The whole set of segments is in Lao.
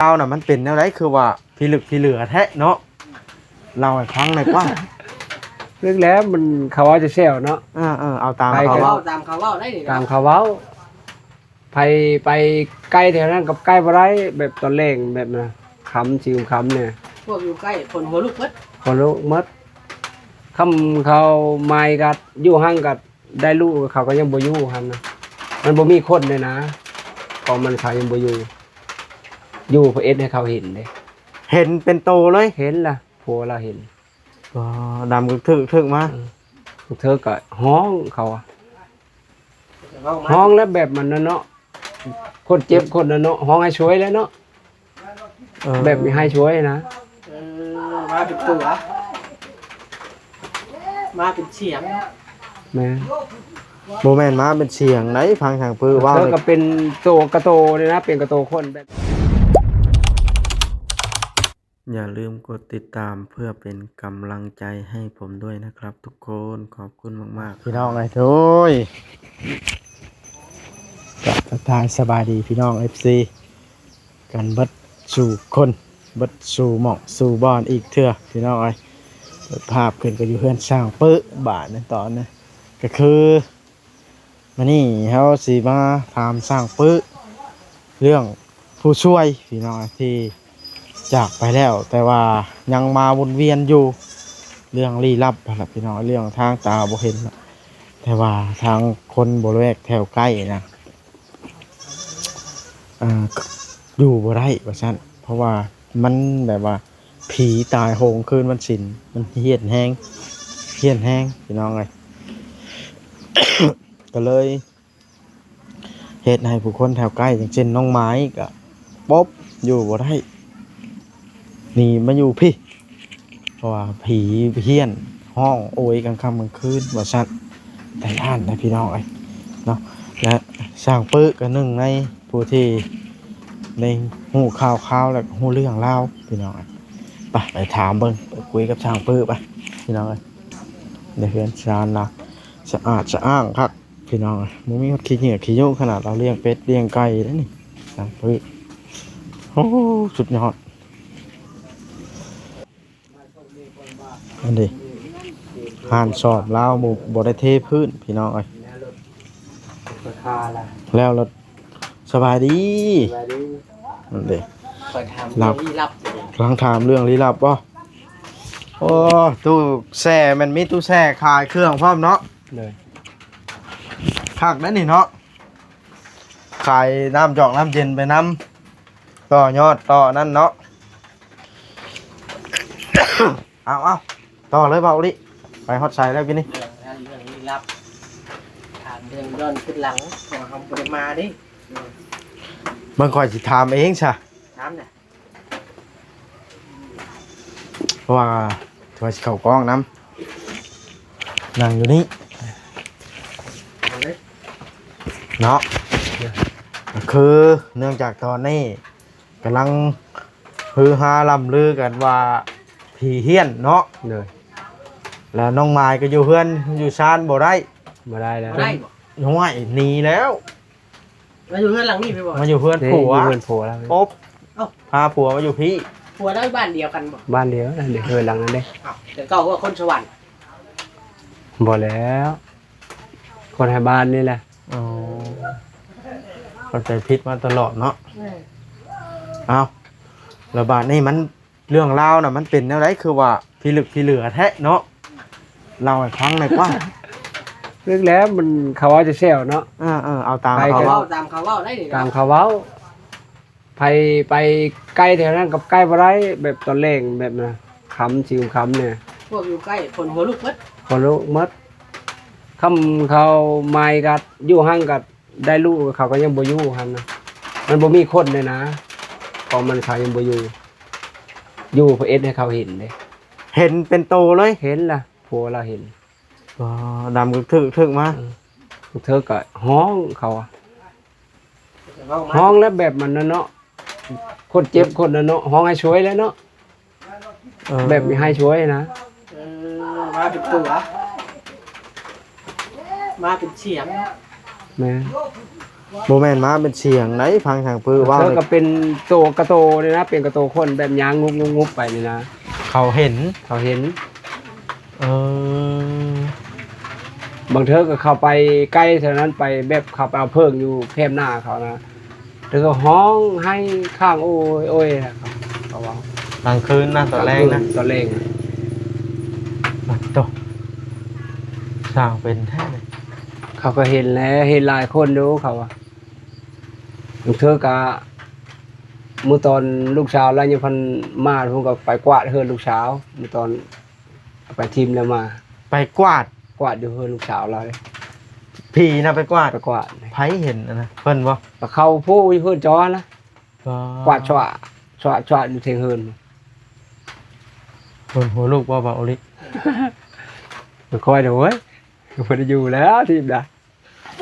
ລາວນະ ມັນເປັນແນວໃດ ຄືວ່າພິລຶກພິເຫຼືອແທ້ເນາະ? ເລົ່າໃຫ້ຟັງໜ່ອຍກວ່າ. ເລິກແລ້ວມັນ ເຂົາເວົ້າແຊວໆເນາະ. ເອີໆ ເອົາຕາມ ໃຜ ເຂົາ ເຂົາເວົ້າ ເວົ້າຕາມເຂົາເວົ້າໄດ້ນີ້ເນາະ ຕາມເຂົາເວົ້າ. ໃຜໄປໃກ້ແຖວນັ້ນກໍໃກ້ບໍ່ໄດ້ ແບບຕອນແລງແບບນະ ຄ່ຳຊິຄ່ຳແດ່. ພວກຢູ່ໃກ້ຄົນຫົວລຸກໝົດ ຫົວລຸກໝົດ. ຄ່ຳເຂົາມາກໍຢູ່ຫັ້ນກໍ ໄດ້ຮູ້ ເຂົາກໍຍັງບໍ່ຢູ່ຫັ້ນນະ ມັນບໍ່ມີຄົນເດ້ນະ ຂອງມັນເຂົາຍັງບໍ່ຢູ່ ຢູ່ເພິ່ນເຮັດໃຫ້ເຂົາເຫັນເດ້. ເຫັນເປັນໂຕເລີຍ? ເຫັນລະ ຜົວລາວເຫັນ. ອໍ ດຳກະເທີກເທີກມາ. ເອີ ເທີກກໍຮ້ອງເຂົາ ຮ້ອງແລ້ວແບບມັນນະເນາະ ຄົນເຈັບຄົນນະເນາະ ຮ້ອງໃຫ້ຊ່ວຍແລ້ວເນາະ. ເອີ ແບບມີໃຫ້ຊ່ວຍນະ. ເອີ ມາເປັນຕົວ ມາເປັນສຽງ. ແມ່ນ ບໍ່ແມ່ນມາເປັນສຽງໃດ ຟັງຊ່າງປຶ້ເວົ້າ ເຂົາກໍເປັນໂຕກະໂຕນີ້ນະ ເປັນກະໂຕຄົນແບບ. ຢ່າລືມກົດຕິດຕາມເພື່ອເປັນກຳລັງໃຈໃຫ້ຜົມດ້ວຍນະຄັບທຸກຄົນ. ຂອບຄຸນມາກໆ ພີ່ນ້ອງເອີຍ. ໂອ້ຍ ກະທັກທາຍສະບາຍດີພີ່ນ້ອງເອັຟຊີ ກັນເບິດສູ່ຄົນ ເບິດສູ່ໝ່ອງສູ່ບ່ອນອີກເທື່ອພີ່ນ້ອງເອີຍ. ເປີດພາບຂຶ້ນກໍຢູ່ເຮືອນຊ່າງປຶ້ບາດນີ້ ຕອນນີ້ກໍຄື ມື້ນີ້ເຮົາຊິມາຖາມຊ່າງປຶ້ເລື່ອງຜູ້ຊ່ວຍພີ່ນ້ອງເອີຍ ທີ່ຈາກໄປແລ້ວ ແຕ່ວ່າຍັງມາວົນວຽນຢູ່ ເລື່ອງລີ້ລັບຫັ້ນລະພີ່ນ້ອງ ເລື່ອງທາງຕາບໍ່ເຫັນ ແຕ່ວ່າທາງຄົນບໍ່ແວກແຖວໃກ້ນະ ອ່າ ຢູ່ບໍ່ໄດ້ວ່າຊັ້ນ ເພາະວ່າມັນແບບວ່າຜີຕາຍໂຫງຄືນວັນສິນ ມັນຮ້ຽນແຮງ ຮ້ຽນແຮງພີ່ນ້ອງເອີຍ. ກໍເລີຍເຮັດໃຫ້ຜູ້ຄົນແຖວໃກ້ ຢ່າງເຊັ່ນນ້ອງໄມ້ ກໍປົບ ຢູ່ບໍ່ໄດ້ ໜີມາຢູ່ພີ້ ເພາະວ່າຜີຮ້ຽນຮ້ອງໂອຍກາງຄ່ຳກາງຄືນວ່າຊັ້ນ ແຕ່ຢ້ານນະພີ່ນ້ອງເອີຍເນາະ. ແລະ ຊ່າງປຶ້ກໍໜຶ່ງໃນຜູ້ທີ່ໄດ້ຮູ້ຂ່າວຄາວ ແລະ ຮູ້ເລື່ອງລາວພີ່ນ້ອງເອີຍ. ໄປ ໄປຖາມເບິ່ງ ໄປຄຸຍກັບຊ່າງປຶ້ໄປພີ່ນ້ອງເອີຍ. ໃນເຮືອນຊານລາວສະອາດສະອ້າງຄັກ ພີ່ນ້ອງເອີຍ ບໍ່ມີຮອດຂີ້ເຫຍື້ອຂີ້ຍຸ ຂະໜາດລາວລ້ຽງເປັດລ້ຽງໄກ່ເດ້ນີ້ ຊ່າງປຶ້. ໂອ້ ສຸດຍອດ ອັນນີ້ ຮ້ານຊອມລາວ ບໍ່ ບໍ່ໄດ້ເທພື້ນພີ່ນ້ອງເອີຍ. ແລ້ວລະ ສະບາຍດີ ສະບາຍດີ. ອັນນີ້ ຂ້ອຍຖາມເລື່ອງລີ້ລັບ ກຳລັງຖາມເລື່ອງລີ້ລັບບໍ່? ໂອ້ ຕູ້ແຊ່ ແມ່ນມີຕູ້ແຊ່ຂາຍເຄື່ອງພ້ອມເນາະ. ໂດຍ ຄັກເດ້ນີ້ເນາະ ຂາຍນ້ຳຈອກນ້ຳເຢັນໄປນຳ ຕໍ່ຍອດຕໍ່ນັ້ນເນາະ. ເອົາໆ ຕໍ່ເລີຍເວົ້າອີ່ຫຼີ ໄປຮອດໃສແລ້ວກີ້ນີ້? ເລື່ອງນັ້ນເລື່ອງລີ້ລັບ ຖາມເລື່ອງຍ້ອນຂຶ້ນຫຼັງ ເພາະວ່າເຮົາບໍ່ໄດ້ມາເດ້. ເບິ່ງຂ້ອຍຊິຖາມເອງຊະ ຖາມນະ. ເພາະວ່າຂ້ອຍຊິເຂົ້າກ້ອງນຳ ນັ່ງຢູ່ນີ້ ເອົາເລີຍ ເນາະ. ໂດຍ ກໍຄືເນື່ອງຈາກຕອນນີ້ກຳລັງຮືຮາລ່ຳລືກັນວ່າຜີຮ້ຽນເນາະ. ໂດຍ ແລ້ວນ້ອງໝາຍກໍຢູ່ເຮືອນຢູ່ຊານບໍ່ໄດ້ ບໍ່ໄດ້ແລ້ວ ບໍ່ໄດ້ບໍ່? ຫ້ວຍ ໜີແລ້ວ. ມາຢູ່ເຮືອນຫຼັງນີ້ແມ່ນບໍ່? ມາຢູ່ເຮືອນຜົວ ນີ້ຢູ່ເຮືອນຜົວແລ້ວ ປົບ ເອົ້າ ພາຜົວມາຢູ່ພີ້. ຜົວລາວບ້ານດຽວກັນບໍ່? ບ້ານດຽວນັ້ນເດ້ ເຮືອນຫຼັງນັ້ນເດ້. ເອົ້າ ແຕ່ເກົ່າວ່າຄົນສະຫວັນ? ບໍ່ແລ້ວ ຄົນໃຫ້ບ້ານນີ້ແຫຼະ. ອໍ ເຂົ້າໃຈຜິດມາຕະຫຼອດເນາະ. ແມ່ນ ເອົ້າ ແລ້ວບາດນີ້ມັນ ເລື່ອງລາວນະ ມັນເປັນແນວໃດ ຄືວ່າພິລຶກພິເຫຼືອແທ້ເນາະ? ເລົ່າໃຫ້ຟັງໜ່ອຍກວ່າ. ເລິກແລ້ວມັນ ເຂົາເວົ້າແຊວໆເນາະ. ເອີໆ ເອົາຕາມ ໃຜ ເຂົາ ກໍ ເວົ້າ ເວົ້າຕາມເຂົາເວົ້າໄດ້ນີ້ ຕາມເນາະ ເຂົາເວົ້າ. ໃຜໄປໃກ້ແຖວນັ້ນກໍໃກ້ບໍ່ໄດ້ ແບບຕອນແລງແບບນະ ຄ່ຳຊິຄ່ຳແດ່. ພວກຢູ່ໃກ້ຄົນຫົວລຸກໝົດ ຫົວລຸກໝົດ. ຄ່ຳເຂົາມາກໍຢູ່ຫັ້ນກໍ ໄດ້ຮູ້ ເຂົາກໍຍັງບໍ່ຢູ່ຫັ້ນນະ ມັນບໍ່ມີຄົນເດ້ນະ ຂອງມັນເຂົາຍັງບໍ່ຢູ່ ຢູ່ເພິ່ນເຮັດໃຫ້ເຂົາເຫັນເດ້. ເຫັນເປັນໂຕເລີຍ? ເຫັນລະ ຜົວລາວເຫັນ. ອໍ ດຳກະເທີກເທີກມາ. ເອີ ເທີກກໍຮ້ອງເຂົາ ຮ້ອງແລ້ວແບບມັນນະເນາະ ຄົນເຈັບຄົນນະເນາະ ຮ້ອງໃຫ້ຊ່ວຍແລ້ວເນາະ. ເອີ ແບບມີໃຫ້ຊ່ວຍນະ. ເອີ ມາເປັນຕົວ ມາເປັນສຽງ. ແມ່ນ ບໍ່ແມ່ນມາເປັນສຽງໃດ ພັງທາງປື ເວົ້າ ເຂົາກໍເປັນໂຕກະໂຕນີ້ນະ ເປັນກະໂຕຄົນແບບຍ່າງງຸບໆໄປນີ້ນະ ເຂົາເຫັນ ເຂົາເຫັນ. ເອີ ບາງເທື່ອກໍເຂົ້າໄປໃກ້ເທົ່ານັ້ນ ໄປແບບເຂົ້າໄປເອົາເຜິ້ງຢູ່ແຄມນາເຂົານະ ແລ້ວກໍຮ້ອງໄຫ້ຄ້າງໂອຍໂອຍ ເຂົາເວົ້າ ກາງຄືນນະ ຕອນແລງນະ ຕອນແລງ. ໂຕ ສ້າງເປັນແທ້ ເຂົາກໍເຫັນແຫຼະ ເຫັນຫຼາຍຄົນຢູ່ ເຂົາວ່າ. ບາງເທື່ອກະ ມື້ຕອນລູກສາວລາວຍັງພັນມາ ເພິ່ນກໍໄປກວາດເຮືອນລູກສາວ ມື້ຕອນໄປຖິ້ມແລ້ວມາ ໄປກວາດ ກວາດຢູ່ເຮືອນລູກສາວລາວເດ້. ຜີນະໄປກວາດ ໄປກວາດ. ໃຜເຫັນອັນນະ ເພິ່ນບໍ່? ກໍເຂົາຜູ້ຢູ່ເຮືອນຈອນນະ ກວາດຊວະຊວະຊວະຢູ່ເທິງເຮືອນ. ເບິ່ງຫົວລູກບໍ່ ບ່າວໂອລິ? ບໍ່ຄ່ອຍດອກເວີຍ ບໍ່ໄດ້ຢູ່ແລ້ວທີບໃດ.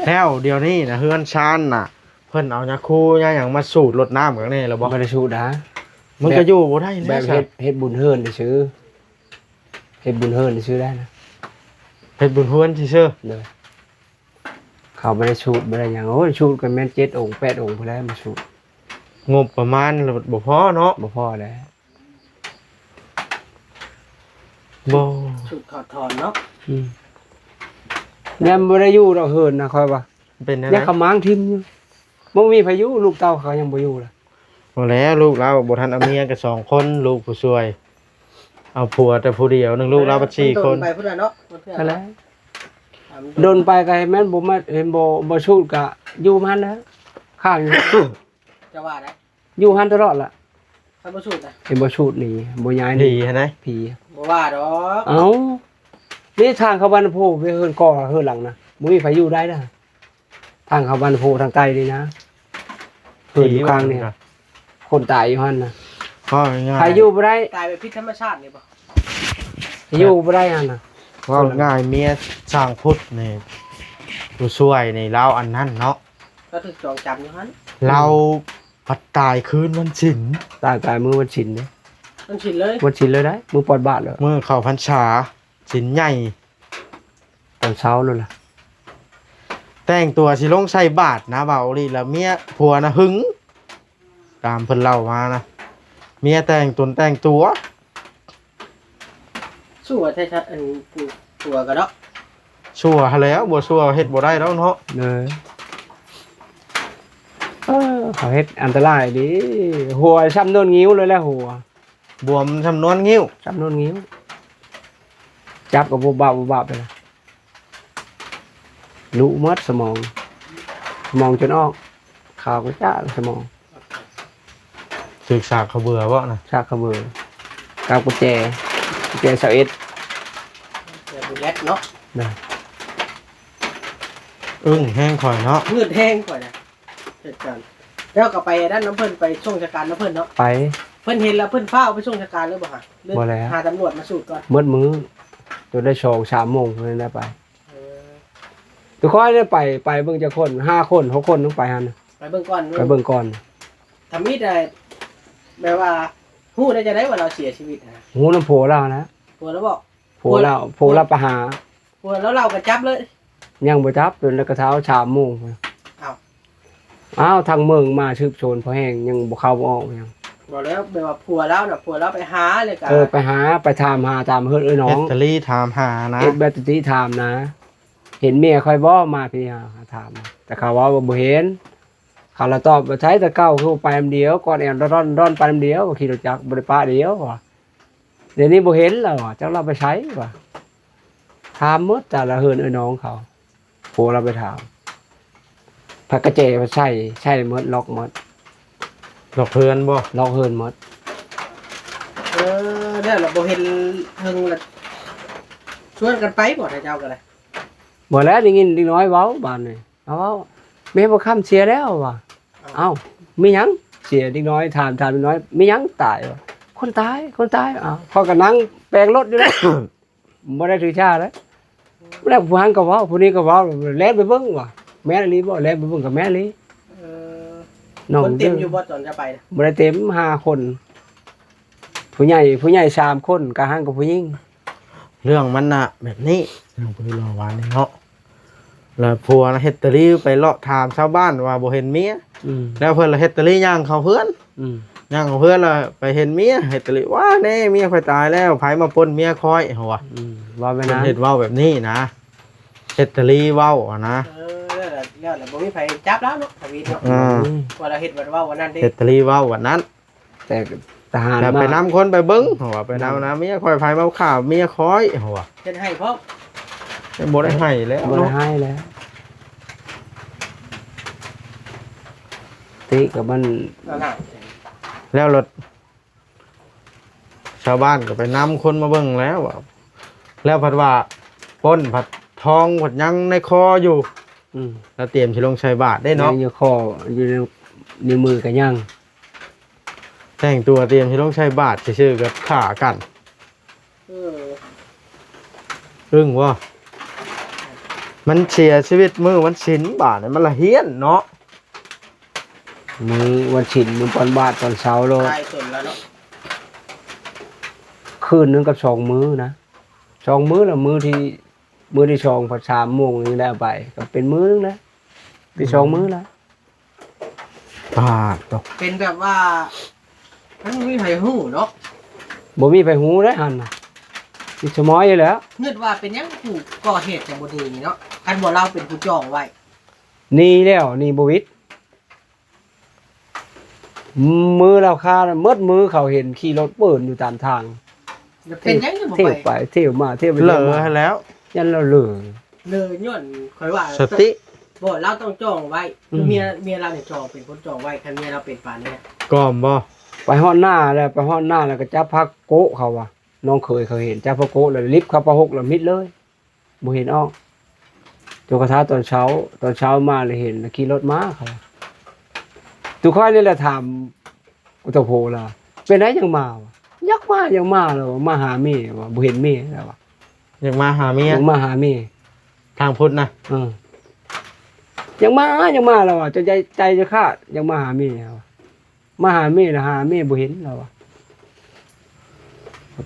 ແລ້ວດຽວນີ້ນະ ເຮືອນຊານນະ ເພິ່ນເອົາຢາຄູຢາຫຍັງມາສູດລົດນ້ຳກັນແດ່ແລ້ວບໍ່? ບໍ່ໄດ້ສູດນະ ມັນກໍຢູ່ບໍ່ໄດ້ແລ້ວ ແບບເຮັດ ເຮັດບຸນເຮືອນຊື່ໆ ເຮັດບຸນເຮືອນຊື່ໆໄດ້ນະ ເຮັດບຸນເຮືອນຊື່ໆ. ໂດຍ ເຂົາບໍ່ໄດ້ສູດບໍ່ໄດ້ຫຍັງ. ໂອ້ຍ ສູດກໍແມ່ນເຈັດອົງແປດອົງພຸ້ນແຫຼະມາສູດ. ງົບປະມານລະບໍ່ພໍເນາະ ບໍ່ພໍແຫຼະ. ບໍ່ ສູດເຂົ້າຖອນເນາະ. ອືມ ແມ່ນບໍ່ໄດ້ຢູ່ດອກເຮືອນນະ ຂ້ອຍວ່າ ເປັນແນວໃດ ຍັງຂະມ້າງຖິ້ມຢູ່ ບໍ່ມີໃຜຢູ່ ລູກເຕົ້າເຂົາຍັງບໍ່ຢູ່ລະ. ບໍ່ແລ້ວ ລູກລາວບໍ່ທັນເອົາເມຍກໍສອງຄົນ ລູກຜູ້ຊ່ວຍ ເອົາຜົວແຕ່ຜູ້ດຽວໜຶ່ງ ລູກລາວບັດສີ່ຄົນ. ໄປພຸ້ນລະເນາະ ຫັ້ນແຫຼະ ດົນໄປກໍໃຫ້ແມ່ນບໍ່ມາ ເຫັນບໍ່ ບໍ່ສູດກໍຢູ່ຫັ້ນແຫຼະ ຄ້າງຢູ່ ຈະວ່າໄດ ຢູ່ຫັ້ນຕະຫຼອດລະ. ຄັນບໍ່ສູດນະ ເຫັນບໍ່ສູດນີ້ ບໍ່ຍ້າຍໜີ ຜີຫັ້ນໃດ ຜີ ບໍ່ວ່າດອກ. ເອົ້າ ນີ້ທາງເຂົ້າບ້ານໂພ ເຮືອນກໍເຮືອນຫຼັງນະ ບໍ່ມີໃຜຢູ່ໄດ້ນະ ທາງເຂົ້າບ້ານໂພທາງໃຕ້ນີ້ນະ ເຮືອນຢູ່ຂ້າງນີ້ ຄົນຕາຍຢູ່ຫັ້ນນະ ເວົ້າງ່າຍໆ ໃຜຢູ່ບໍ່ໄດ້ ຕາຍແບບຜິດທຳມະຊາດນີ້ບໍ່? ຢູ່ບໍ່ໄດ້ຫັ້ນນະ ເວົ້າງ່າຍ ເມຍຊ່າງພຸດນີ້ ຜູ້ຊ່ວຍນີ້ ລາວອັນນັ້ນເນາະ ລາວຖືກຈອງຈຳຢູ່ຫັ້ນ ລາວ ອືມ ພັດຕາຍຄືນວັນສິນ ຕາຍ ຕາຍມື້ວັນສິນເດ້ ວັນສິນເລີຍ ວັນສິນເລີຍໄດ໋ ມື້ປອດບາດເລີຍ ມື້ເຂົ້າພັນສາສິນໃຫຍ່ ຕອນເຊົ້າໂລດລະ ແຕ່ງຕົວຊິລົງໃສ່ບາດນະ ເວົ້າອີ່ຫຼີລະ ເມຍ ຜົວນະຫຶງ ຕາມເພິ່ນເລົ່າມານະ ເມຍແຕ່ງຕົນແຕ່ງຕົວ. ຊົ່ວແທ້ໆ ອັນຜູ້ຜົວກໍເນາະ ຊົ່ວຫັ້ນແຫຼ້ວ ບໍ່ຊົ່ວເຮັດບໍ່ໄດ້ດອກເນາະ. ເອີ ເອີ ເຂົາເຮັດອັນຕະລາຍເດ້ ຫົວຊ່ຳໂນນງິ້ວເລີຍແຫຼະ ຫົວບວມຊ່ຳໂນນງິ້ວ ຊ່ຳໂນນງິ້ວ ຈັບກໍບຸບບັບບຸບບັບໄປລະ ລຸໝົດສະໝອງ ສະໝອງຈົນອອກ ຂາວກະຈະສະໝອງ. ຖືກສາກເຂົາເບືອບໍ່ນະ? ສາກເຂົາເບືອ ກັບກຸນແຈ ກຸນແຈຊາວເອັດ ແຈບູແລັດເນາະ. ນະ ອຶ້ງແຮງຂ້ອຍເນາະ ງືດແຮງຂ້ອຍນະ ເຫດການ. ເຈົ້າກໍໄປອັນນັ້ນນຳເພິ່ນ ໄປສົ່ງສະການນຳເພິ່ນເນາະ? ໄປ. ເພິ່ນເຫັນແລ້ວເພິ່ນຟ້າວໄປສົ່ງສະການເລີຍບໍ່ຫະ? ບໍ່ແລ້ວ ຫາຕຳຫຼວດມາສູດກ່ອນ ໝົດມື້ ຈົນໄດ້ສອງສາມໂມງພຸ້ນແຫຼະໄປ. ເອີ ແຕ່ຂ້ອຍໄດ້ໄປ ໄປເບິ່ງຈັກຄົນ ຫ້າຄົນ ຫົກຄົນ ຕ້ອງໄປຫັ້ນ ໄປເບິ່ງກ່ອນ ໄປເບິ່ງກ່ອນ. ທຳອິດ ແບບວ່າ ຮູ້ໄດ້ຈັ່ງໃດວ່າລາວເສຍຊີວິດຫັ້ນນະ? ຮູ້ນຳຜົວລາວນະ. ຜົວລາວບອກ? ຜົວລາວ ຜົວລາວໄປຫາ ຜົວລາວ ລາວກໍຈັບເລີຍ? ຍັງບໍ່ຈັບ ຈົນກະເທົາສາມໂມງ. ອ້າວ ອ້າວ ທາງເມືອງມາສືບສວນພໍແຮງ ຍັງບໍ່ເຂົ້າບໍ່ອອກຫຍັງ. ບໍ່ແລ້ວ ແບບວ່າຜົວລາວນະ ຜົວລາວໄປຫາ ແລ້ວກໍ ເອີ ໄປຫາ ໄປຖາມຫາຕາມເຮືອນເອື້ອຍນ້ອງ ເຮັດຕາລີຖາມຫານະ ເຮັດແບບຕາລີຖາມນະ ເຫັນເມຍຂ້ອຍບໍ່ ມາພີ້ຫາຖາມ ແຕ່ເຂົາເວົ້າວ່າບໍ່ເຫັນ. ເຂົາລະຕອບວ່າ ໃສແຕ່ເກົ່າຄືໄປນຳດຽວ ກ່ອນແອວດອນໆ ໄປນຳດຽວ ຂີ່ລົດຈັກບໍ່ໄດ້ປະດຽວວ່າ ດຽວນີ້ບໍ່ເຫັນແລ້ວວ່າ ຈັກລາວໄປໃສວ່າ. ຖາມໝົດແຕ່ລະເຮືອນເອື້ອຍນ້ອງເຂົາ ຜົວລາວໄປຖາມ ພັກກະແຈໃສ່ ໃສ່ໝົດ ລັອກໝົດ. ລັອກເຮືອນບໍ່? ລັອກເຮືອນໝົດ. ເອີ ແລ້ວລະບໍ່ເຫັນເຖິງລະ ຊວນກັນໄປບໍ່ ເຈົ້າກໍໄດ້? ບໍ່ແລ້ວ ໄດ້ຍິນເດັກນ້ອຍເວົ້າບາດນີ້ ເອົາ ເວົ້າ ແມ່ບໍ່ຄຳເສຍແລ້ວວ່າ. ເອົ້າ ເອົ້າ ມີຫຍັງ? ເສຍເດັກນ້ອຍ ຖາມ ຖາມເດັກນ້ອຍ ມີຫຍັງຕາຍ? ວ່າ ຄົນຕາຍ ຄົນຕາຍ. ເອົ້າ ຂ້ອຍກໍນັ່ງແປງລົດຢູ່ເດ້ ບໍ່ໄດ້ຖືຊາເດ້. ແລ້ວຜູ້ຫັ້ນກໍເວົ້າ ຜູ້ນີ້ກໍເວົ້າ ແລ່ນໄປເບິ່ງວ່າ ແມ່ນອີ່ຫຼີບໍ່? ແລ່ນໄປເບິ່ງກໍແມ່ນອີ່ຫຼີ. ເອີ ນ້ອງ ຄົນເຕັມຢູ່ບໍ່ຕອນຈະໄປນະ? ບໍ່ໄດ້ເຕັມ ຫ້າຄົນ ຜູ້ໃຫຍ່ ຜູ້ໃຫຍ່ສາມຄົນ ກະຫັ້ນກໍຜູ້ຍິງ. ເລື່ອງມັນນະແບບນີ້ ເລື່ອງຜູ້ເວົ້າວານນີ້ເນາະ ແລ້ວຜົວນະເຮັດຕາລີໄປເລາະຖາມຊາວບ້ານວ່າບໍ່ເຫັນເມຍ. ອືມ ແລ້ວເພິ່ນລະເຮັດຕາລີຍ່າງເຂົ້າເຮືອນ. ອືມ ຍ່າງເຂົ້າເຮືອນລະໄປເຫັນເມຍ. ເຮັດຕາລີ ວ້າແນ່ ເມຍຂ້ອຍຕາຍແລ້ວ ໃຜມາປົນເມຍຂ້ອຍ ເຮົາວ່າ. ອືມ ເວົ້າແບບນັ້ນ ເພິ່ນເຮັດເວົ້າແບບນີ້ນະ ເຮັດຕາລີເວົ້າຫັ້ນນະ. ເອີ ແລ້ວ ແລ້ວ ແລ້ວບໍ່ມີໃຜຈັບລາວເນາະ ທະວີດເນາະ. ອືມ ວ່າລາວເຮັດ ເວົ້າອັນນັ້ນເດ້ ເຮັດຕາລີເວົ້າອັນນັ້ນ. ແຕ່ທະຫານ ແລ້ວໄປນຳຄົນໄປເບິ່ງ ເຮົາວ່າ ໄປນຳ ອືມ ນະເມຍຂ້ອຍ ໃຜມາຂ້າເມຍຂ້ອຍ ເຮົາວ່າ. ເຮັດໃຫ້ພ້ອມ ບໍ່ໄດ້ໃຫ້ແລ້ວ ບໍ່ໄດ້ໃຫ້ແລ້ວ ຕິກະມັນ ແລ້ວລົດ ຊາວບ້ານກໍໄປນຳຄົນມາເບິ່ງແລ້ວ ແລ້ວພັດວ່າ ປົນພັດທອງພັດຍັງໃນຄໍຢູ່. ອືມ ລາວຕຽມຊິລົງໃສ່ບາດເດ້ເນາະ ຍັງຢູ່ຄໍ ຢູ່ໃນ ນິ້ວມືກໍຍັງ ແຕ່ງຕົວຕຽມຊິລົງໃສ່ບາດຊື່ໆ ກໍຂ້າກັນ. ເອີ ອຶ້ງບໍ່? ມັນເສຍຊີວິດມື້ວັນສິນ ບາດນີ້ມັນລະຮ້ຽນເນາະ. ມື້ວັນສິນ ມື້ຕອນບາດຕອນເຊົ້າໂລດ ຕາຍສົນແລ້ວເນາະ. ຄືນໜຶ່ງກັບສອງມື້ນະ ສອງມື້ລະ ມື້ທີ່ ມື້ທີ່ສອງ ພັດສາມໂມງຍັງໄດ້ເອົາໄປ ກໍເປັນມື້ໜຶ່ງແລ້ວ ເປັນສອງມື້ແລ້ວ. ປາດໂທ້ ເປັນແບບວ່າ ມັນບໍ່ມີໃຜຮູ້ເນາະ ບໍ່ມີໃຜຮູ້ເດ້ຫັ້ນນະ ມີສະໝອຍຢູ່ແລ້ວ. ຄິດວ່າເປັນຫຍັງຜູ້ກໍ່ເຫດຈັ່ງບໍ່ໜີເນາະ ຄັນບໍ່ລາວເປັນຜູ້ຈອງໄວ້? ໜີແລ້ວ ໜີບໍ່ຫວິດ. ມື້ລາວຄານະ ໝົດມື້ເຂົາເຫັນຂີ່ລົດເປີນຢູ່ຕາມທາງ ເປັນຫຍັງຍັງບໍ່ໄປ? ທ່ຽວໄປທ່ຽວມາ ທ່ຽວໄປທ່ຽວມາ ເລີຫັ້ນແລ້ວ ຢ້ານລາວເລີ ເລີຍ້ອນຂ້ອຍວ່າສະຕິ ບໍ່ ລາວຕ້ອງຈອງໄວ້ ອືມ ເມຍ ເມຍລາວນີ້ຈອງ ເປັນຄົນຈອງໄວ້ ຄັນເມຍລາວເປັນປານນີ້. ກອມບໍ່? ໄປຮອດໜ້າແລ້ວ ໄປຮອດໜ້າແລ້ວກໍຈັບພາໂກະເຂົາວ່າ ນ້ອງເຂີຍເຂົາເຫັນ ຈັບພາໂກະແລ້ວລິບເຂົ້າປະຫົກແລ້ວມິດເລີຍ ບໍ່ເຫັນອອກ ຈົນກະທັ່ງຕອນເຊົ້າ ຕອນເຊົ້າມາແລ້ວເຫັນ ແລ້ວຂີ່ລົດມາເຂົາວ່າ. ໂຕຂ້ອຍນີ້ແຫຼະຖາມ ໂຕໂພລະ ເປັນໃດຈັ່ງມາວະ? ຢາກມາ ຢາກມາລະວ່າ ມາຫາເມຍວ່າ ບໍ່ເຫັນເມຍລະວ່າ ຢາກມາຫາເມຍ ຢາກມາຫາເມຍ ທາງພຸ້ນນະ. ເອີ ຢາກມາ ຢາກມາລະວ່າ ຈົນໃຈ ໃຈຈະຂາດ ຢາກມາຫາເມຍລະວ່າ ມາຫາເມຍລະ ຫາເມຍບໍ່ເຫັນລະວ່າ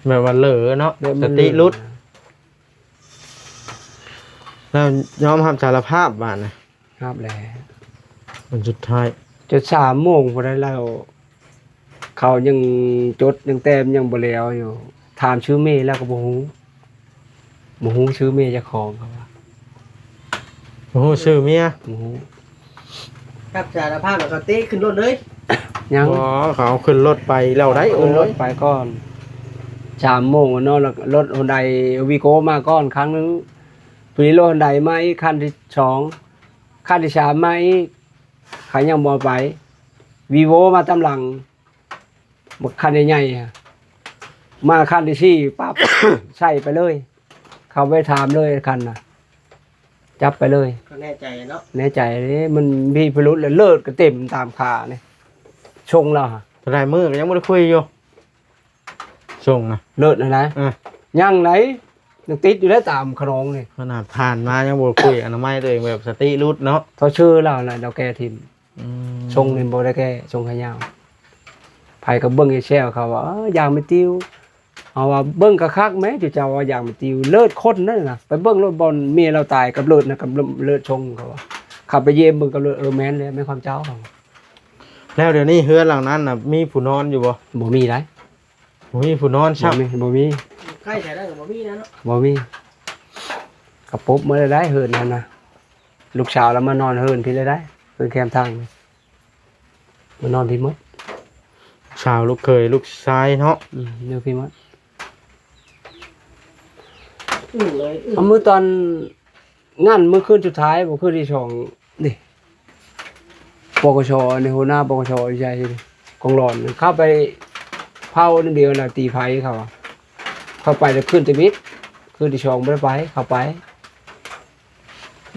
ແບບວ່າເຫຼີເນາະ ແບບມັນເຫຼີ ສະຕິຫຼຸດ ແລ້ວຍອມຮັບສາລະພາບບາດນະ. ຮັບແລ້ວ ມັນສຸດທ້າຍ ຈົນສາມໂມງພຸ້ນໃດ ແລ້ວເຂົາຍັງຈົດຍັງແຕ້ມຍັງບໍ່ແລ້ວຢູ່ ຖາມຊື່ເມຍລາວກໍບໍ່ຮູ້ ບໍ່ຮູ້ຊື່ເມຍເຈົ້າຂອງ ເຂົາວ່າ ບໍ່ຮູ້ຊື່ເມຍ ບໍ່ຮູ້. ຮັບສາລະພາບແລ້ວກໍເຕະຂຶ້ນລົດເລີຍ ຍັງ ບໍ່ ເຂົາເອົາຂຶ້ນລົດໄປແລ້ວໄດ໋. ເອົາຂຶ້ນລົດໄປກ່ອນ ສາມໂມງເນາະ ແລ້ວລົດໂຮນໄດວີໂກ້ມາກ່ອນຄັນໜຶ່ງ ພໍດີລົດໂຮນໄດມາອີກຄັນທີສອງ ຄັນທີສາມມາອີກ ເຂົາຍັງບໍ່ໄປ ວີໂວ້ມາຕາມຫຼັງ ບັກຄັນໃຫຍ່ໆ ມາຄັນທີສີ່ປັບ ໃສ່ໄປເລີຍ ເຂົາໄປຖາມເລີຍຄັນນະ ຈັບໄປເລີຍ. ກໍແນ່ໃຈເນາະ ແນ່ໃຈເດ້ ມັນມີພິລຸດ ແລ້ວເລືອດກໍເຕັມຕາມຂານີ້ ຊົງແລ້ວຫະ ຫຼາຍມື້ກໍຍັງບໍ່ໄດ້ຄຸຍຢູ່. ສົ່ງນະ ເລີດຫັ້ນນະ ເອີ ຍັງໃດ໋ ຍັງຕິດຢູ່ເດ້ຕາມຂະໜອງນີ້ ຂະໜາດຜ່ານມາຍັງບໍ່ຄຸຍອະນາໄມຕົວເອງ ແບບສະຕິຫຼຸດເນາະ. ເຂົາຊື່ລາວນະ ລາວແກ້ຖິ້ມ ອືມ ຊົງນີ້ບໍ່ໄດ້ແກ້ ຊົງຂາຍາວ. ໃຜກໍເບິ່ງແຊວເຂົາວ່າ ເອີ ຢາກແມ່ຕິວ ເຮົາວ່າເບິ່ງຄັກໆແມ້ ເຈົ້າວ່າຢາກແມ່ຕິວ ເລີດຄົນນັ້ນນະ ໄປເບິ່ງໂລດບ່ອນເມຍລາວຕາຍກັບເລີດນະ ກັບເລີດຊົງ ເຂົາວ່າ ເຂົາໄປຢ້ຽມເບິ່ງກັບເລີດ ເອີ ແມ່ນແຫຼະ ແມ່ນຄວາມເຈົ້າ ເຂົາວ່າ. ແລ້ວດຽວນີ້ເຮືອນຫຼັງນັ້ນນະ ມີຜູ້ນອນຢູ່ບໍ່? ບໍ່ມີໃດ໋. ບໍ່ມີຜູ້ນອນຊ້ຳ ບໍ່ມີ ບໍ່ມີ ໃກ້ແຖວນັ້ນກໍບໍ່ມີນະເນາະ ບໍ່ມີ ກະປົບໝົດແລ້ວໄດ໋ເຮືອນນັ້ນນະ ລູກສາວລາວມານອນເຮືອນພີ້ແລ້ວໄດ໋ ເຮືອນແຄມທາງ ມານອນພີ້ໝົດ ສາວ ລູກເຂີຍ ລູກຊາຍເນາະ ອືມ ຢູ່ພີ້ໝົດ ອືມ ເອີຍ ອືມ ເອົາມື້ຕອນ ງານມື້ຄືນສຸດທ້າຍບໍ່ ຄືນທີສອງນີ້ ປກສ ນີ້ ຫົວໜ້າ ປກສ ຢູ່ໃສ ກອງຫຼອນ ເຂົ້າໄປເຜົານຳດຽວນະ ຕີໄຟເຂົາ ເຂົ້າໄປແລ້ວຄືນທຳອິດ ຄືນທີສອງບໍ່ໄດ້ໄປ ເຂົ້າໄປ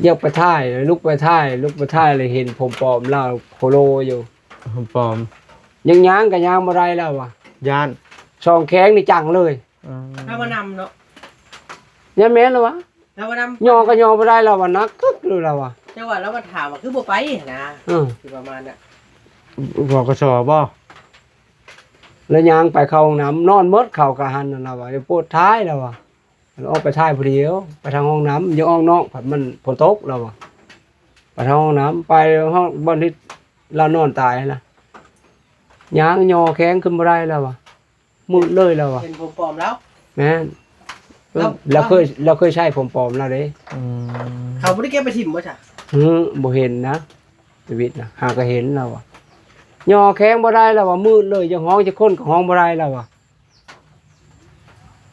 ຢາກໄປຖ່າຍ ລຸກໄປຖ່າຍ ລຸກໄປຖ່າຍ ແລ້ວເຫັນຜົມປອມລາວໂຄໂລຢູ່ ຜົມປອມ ຍັງຍ່າງກໍຍ່າງບໍ່ໄດ້ແລ້ວວ່າ ຢ້ານ ສອງແຂ້ງນີ້ຈັງເລີຍ ອືມ ລາວມານຳເນາະ ຍັງແມ່ນແລ້ວວ່າ ລາວວ່ານຳ ຍໍກໍຍໍບໍ່ໄດ້ ລາວວ່າໜັກກຶກເລີຍ ລາວວ່າ ແຕ່ວ່າລາວວ່າຖາມວ່າຄືບໍ່ໄປຫັ້ນນະ ເອີ ຊິປະມານນະ ປກສ ບໍ່ ແລ້ວຍ່າງໄປເຂົ້າຫ້ອງນ້ຳ ນອນໝົດ ເຂົາກໍຫັ້ນນະ ລາວວ່າ ປວດທ້າຍ ລາວວ່າ ອອກໄປຖ່າຍຜູ້ດຽວ ໄປທາງຫ້ອງນ້ຳ ຢາກອອກນອກ ພັດມັນຝົນຕົກ ລາວວ່າ ໄປທາງຫ້ອງນ້ຳ ໄປຫ້ອງບ່ອນທີ່ລາວນອນຕາຍຫັ້ນນະ ຍ່າງຍໍແຂ້ງຂຶ້ນບໍ່ໄດ້ແລ້ວວ່າ ມືດເລີຍແລ້ວວ່າ. ເຫັນຜົມປອມແລ້ວ? ແມ່ນ. ລາວ ລາວເຄີຍ ລາວເຄີຍໃຊ້ຜົມປອມລາວເດ້. ອືມ ເຂົາບໍ່ໄດ້ເກັບໄປຖິ້ມບໍ່ຊະ? ຫື ບໍ່ເຫັນນະ ຊີວິດນະ ຫາກະເຫັນລາວວ່າ ຍໍແຂ້ງບໍ່ໄດ້ລາວວ່າ ມືດເລີຍ ຢາກຮ້ອງຈັກຄົນກໍຮ້ອງບໍ່ໄດ້ລາວວ່າ.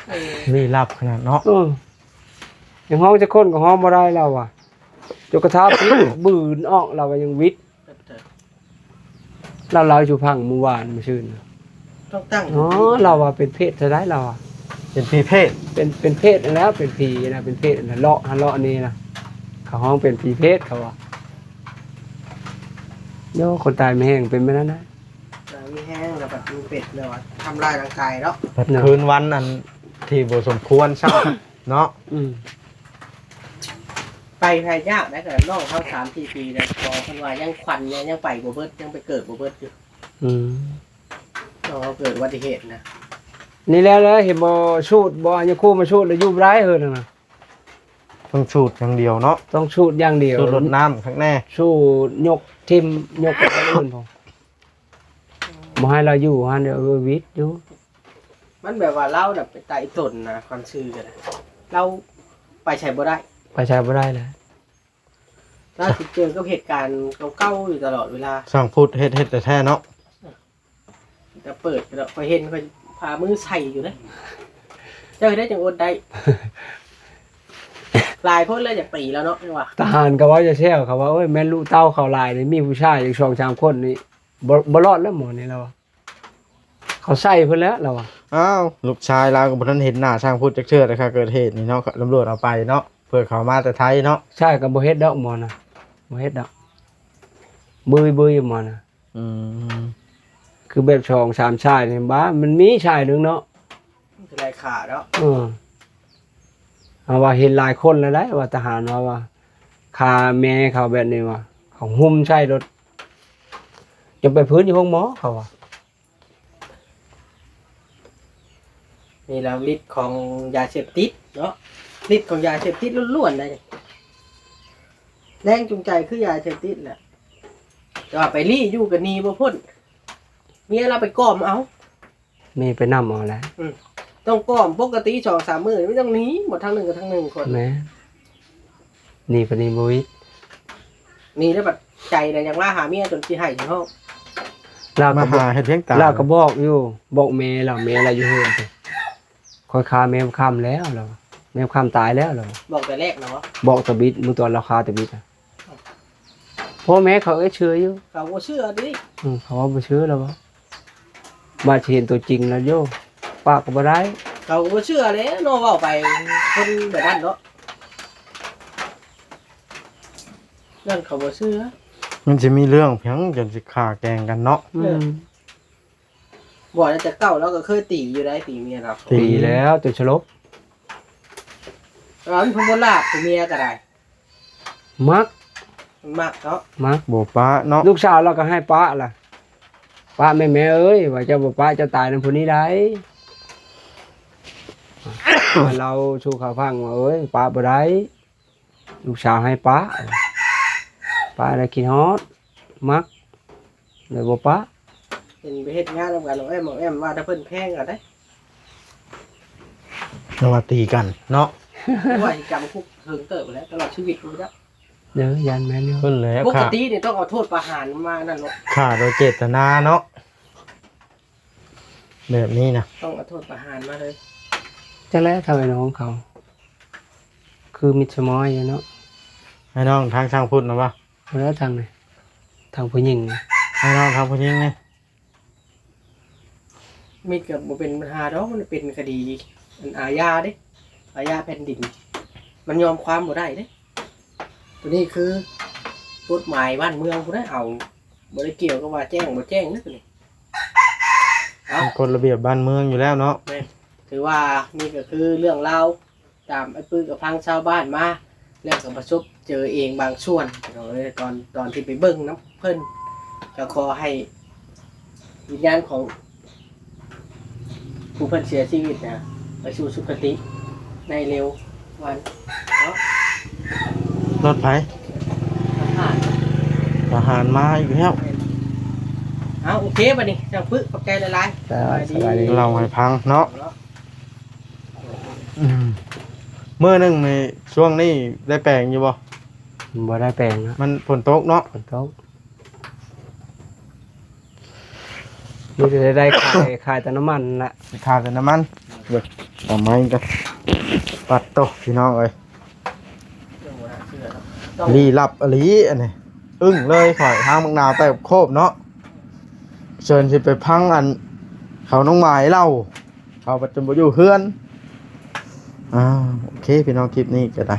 ເອີ ລີ້ລັບຂະໜາດເນາະ. ເອີ ຢາກຮ້ອງຈັກຄົນກໍຮ້ອງບໍ່ໄດ້ລາວວ່າ ຈົນກະທັ່ງປິດ ບືນອອກລາວວ່າຍັງຫວິດ. ລາວເລົ່າສູ່ຟັງມື້ວານມື້ຊືນ. ຕ້ອງຕັ້ງ ອໍ ລາວວ່າເປັນເພດເທົ່າໃດລາວວ່າ ເປັນຜີເພດ ເປັນ ເປັນເພດຫັ້ນແຫຼະ ເປັນຜີຫັ້ນນະ ເປັນເພດຫັ້ນນະ ເລາະຫັ້ນເລາະນີ້ນະ ເຂົາຮ້ອງເປັນຜີເພດເຂົາວ່າ. ໂຍ ຄົນຕາຍມີແຮງເປັນແບບນັ້ນນະ ຕາຍມີແຮງແລ້ວບັດມີເປັດແລ້ວວ່າທຳລາຍຮ່າງກາຍເນາະ ບັດ ເນາະ ຄືນວັນອັນທີ່ບໍ່ສົມຄວນຊ້ຳເນາະ. ອືມ ໄປໃຜຍາກໄດ໋ ກະນ້ອງເຮົາສາມສີ່ປີແລ້ວ ພໍເພິ່ນວ່າຍັງຂວັນຍັງ ຍັງໄປບໍ່ເບິດ ຍັງໄປເກີດບໍ່ເບິດຢູ່. ອືມ ນ້ອງເຮົາເກີດອຸບັດຕິເຫດນະ. ນີ້ແຫຼະ ແລ້ວເຫັນບໍ່ ສູດບໍ່ ອັນຍາຄູມາສູດແລ້ວຢູ່ບໍ່ໄດ້ເຮີ້ນນະ. ຕ້ອງສູດຢ່າງດຽວເນາະ ຕ້ອງສູດຢ່າງດຽວ ສູດລົດນ້ຳຄັກແນ່ ສູດຍົກຖິ້ມ ຍົກໄປທາງອື່ນພຸ້ນ ບໍ່ໃຫ້ລາວຢູ່ຫັ້ນເດີ ເອີ ຫວິດຢູ່. ມັນແບບວ່າລາວນະເປັນຕາອີ່ຕົນນະ ຄວາມຊື່ກັນນະ ລາວໄປໃສບໍ່ໄດ້ ໄປໃສບໍ່ໄດ້ແຫຼະ. ລາວຊິເຈີກັບເຫດການເກົ່າໆຢູ່ຕະຫຼອດເວລາ. ຊ່າງພຸດເຮັດ ເຮັດແທ້ໆເນາະ ແຕ່ເປີດໄປແລ້ວ ຂ້ອຍເຫັນຂ້ອຍພາມືໃສ່ຢູ່ເດ້. ເຈົ້າເຮັດໄດ້ຈັ່ງອົດໄດ້ ຫຼາຍຄົນແລ້ວຢາກຕີລາວເນາະ ຈັ່ງວ່າ. ທະຫານກໍເວົ້າແຊວໆ ເຂົາວ່າ ໂອ້ຍ ແມ່ນລູກເຕົ້າເຂົາຫຼາຍນີ້ ມີຜູ້ຊາຍຢູ່ສອງສາມຄົນນີ້ ບໍ່ ບໍ່ລອດແລ້ວໝໍນີ້ລາວວ່າ. ເຂົາໃສ່ເພິ່ນແລ້ວລາວວ່າ. ອ້າວ ລູກຊາຍລາວກໍບໍ່ທັນເຫັນໜ້າຊ່າງພຸດຈັກເທື່ອ ແຕ່ຄ່າເກີດເຫດນີ້ເນາະ ຕຳຫຼວດເອົາໄປເນາະ ເພື່ອເຂົາມາແຕ່ໄທເນາະ. ໃຊ່ ກໍບໍ່ເຮັດດອກໝໍນະ ບໍ່ເຮັດດອກ ເບີຍໆໝໍນະ. ອືມ ຄືແບບສອງສາມຊາຍນີ້ ບ້າ ມັນມີຊາຍໜຶ່ງເນາະ ມັນຄືໄລ່ຂ້າເນາະ. ເອີ ເຮົາວ່າເຫັນຫຼາຍຄົນແລ້ວໄດ໋ ວ່າທະຫານວ່າ ວ່າຂ້າແມ່ເຂົາແບບນີ້ວ່າ ເຂົາຫຸ່ມໃສ່ລົດ ຈົນໄປຟື້ນຢູ່ໂຮງໝໍເຂົາວ່າ. ນີ້ລະລິດຂອງຢາເສບຕິດເນາະ ລິດຂອງຢາເສບຕິດລ້ວນໆໃດ໋ ແຮງຈູງໃຈຄືຢາເສບຕິດແຫຼະ ແຕ່ວ່າໄປລີ້ຢູ່ກໍໜີບໍ່ພົ້ນ ເມຍລາວໄປກອມເອົາ ເມຍໄປນຳເອົາແຫຼະ. ອືມ ຕ້ອງກອມ ປົກກະຕິສອງສາມມື້ມັນຕ້ອງໜີ ບໍ່ທາງໜຶ່ງກໍທາງໜຶ່ງຄົນ. ແມ່ນ. ໜີໄປໜີບໍ່ຫວິດ ໜີແລ້ວບັດໃຈນະ ຢາກມາຫາເມຍຈົນຊິໄຫ້ຊິຮ້ອງ ລາວກໍບອກ ມາຫາເຮັດພຽງຕາ ລາວກໍບອກຢູ່ ບອກແມ່ລາວ ແມ່ລາວຢູ່ເຮືອນພຸ້ນ ຂ້ອຍຂ້າແມ່ຄຳແລ້ວ ລາວວ່າ ແມ່ຄຳຕາຍແລ້ວ ລາວວ່າ. ບອກແຕ່ແລກນະ ບອກຕາບິດ ມື້ຕອນລາວຂ້າຕາບິດນະ ພໍ່ແມ່ເຂົາເອີຍເຊື່ອຢູ່ ເຂົາບໍ່ເຊື່ອຕິ. ອືມ ເຂົາວ່າບໍ່ເຊື່ອ ລາວວ່າ. ບາດຊິເຫັນຕົວຈິງແລ້ວໂຍ ປາກກໍບໍ່ໄດ້ ເຂົາກໍບໍ່ເຊື່ອແຫຼະເນາະ ເວົ້າໄປຄົນແບບນັ້ນເນາະ ຢ້ານເຂົາບໍ່ເຊື່ອ. ມັນຊິມີເລື່ອງຫຍັງຈົນຊິຂ້າແກ່ງກັນເນາະ. ອືມ ເອີ ບໍ່ ແຕ່ເກົ່າລາວກໍເຄີຍຕີຢູ່ໄດ໋ ຕີເມຍລາວ ຕີແລ້ວຈົນສະຫຼົບ. ເອີ ມັນຄົນບໍ່ລາບ ເມຍກໍໄດ້ ມັກ ມັກເນາະ ມັກ ບໍ່ປະເນາະ. ລູກສາວລາວກໍໃຫ້ປະລະ ປະແມ່ ແມ່ເອີຍ ວ່າເຈົ້າບໍ່ປະ ເຈົ້າຕາຍນຳຜູ້ນີ້ໄດ໋. ລາວສູ່ເຂົາຟັງວ່າ ເອີຍ ປະບໍ່ໄດ້ ລູກສາວໃຫ້ປະ ປະແລ້ວຄິດຮອດ ມັກ ເລີຍບໍ່ປະ. ເຫັນໄປເຮັດງານນຳກັນ ເອົາແອ້ມ ເອົາແອ້ມ ວ່າແຕ່ເພິ່ນແພງກັນເດ້ ແຕ່ວ່າຕີກັນເນາະ. ວ່າຊິຈຳຄຸກເຖິງເຕີບແລ້ວ ຕະຫຼອດຊີວິດພຸ້ນຈັກ. ເດີ ຢ້ານແມ່ນຢູ່ ເພິ່ນແຫຼະ ປົກກະຕິນີ້ຕ້ອງເອົາໂທດປະຫານມານັ້ນໂລດ ຂ້າໂດຍເຈດຕະນາເນາະ ແບບນີ້ນະ ຕ້ອງເອົາໂທດປະຫານມາເລີຍ. ຈັກແລ້ວ ທາງໄອ້ນ້ອງເຂົາ ຄືມິດສະມອຍເນາະ ໄອ້ນ້ອງທາງຊ່າງພຸດນະບໍ່? ແລ້ວທາງນີ້ ທາງຜູ້ຍິງນີ້ ໄອ້ນ້ອງທາງຜູ້ຍິງນີ້. ມິດກໍບໍ່ເປັນບັນຫາດອກ ມັນເປັນຄະດີອັນອາຍາເດ້ ອາຍາແຜ່ນດິນ ມັນຍອມຄວາມບໍ່ໄດ້ເດ້. ໂຕນີ້ຄືກົດໝາຍບ້ານເມືອງພຸ້ນນະ ເອົາ ບໍ່ໄດ້ກ່ຽວກັບວ່າແຈ້ງບໍ່ແຈ້ງເດ້ໂຕນີ້ ເອົາ ມັນກົດລະບຽບບ້ານເມືອງຢູ່ແລ້ວເນາະ. ແມ່ນ ຖືວ່ານີ້ກໍຄືເລື່ອງລາວ ຕາມອ້າຍປຶກກັບທາງຊາວບ້ານມາ ແລ້ວກໍປະສົບເຈີເອງບາງສ່ວນ ພີ່ນ້ອງເອີຍ. ຕອນ ຕອນທີ່ໄປເບິ່ງນຳເພິ່ນ ກໍຂໍໃຫ້ວິນຍານຂອງຜູ້ເພິ່ນເສຍຊີວິດນະ ໄປສູ່ສຸຄະຕິໃນເລັວວັນເນາະ. ລົດໃຜ? ທະຫານ ອາຫານມາອີກແລ້ວ. ເອົາ ໂອເຄ ບັດນີ້ ຊ່າງປຶກ ຂອບໃຈຫຼາຍໆ. ສະບາຍດີ. ເລົ່າໃຫ້ຟັງເນາະ. ອືມ ມື້ໜຶ່ງນີ້ ຊ່ວງນີ້ໄດ້ແປງຢູ່ບໍ່? ບໍ່ໄດ້ແປງນະ ມັນຝົນຕົກເນາະ. ຝົນຕົກ ມີແຕ່ໄດ້ຂາຍ ຂາຍແຕ່ນ້ຳມັນລະ ຂາຍແຕ່ນ້ຳມັນ. ເບິ່ງ ເອົາໄມ້ກັນ. ປັດໂຕ ພີ່ນ້ອງເອີຍ ລີ້ລັບອີ່ຫຼີອັນນີ້. ອຶ້ງເລີຍຂ້ອຍ ທາງບັກນາວແຕ່ໂຄບເນາະ. ເຊີນຊິໄປຟັງອັນ ເຂົານ້ອງໝາຍເລົ່າ ເຂົາບັດຈົນບໍ່ຢູ່ເຮືອນ. ອ້າວ ໂອເຄ ພີ່ນ້ອງ ຄລິບນີ້ກໍໄດ້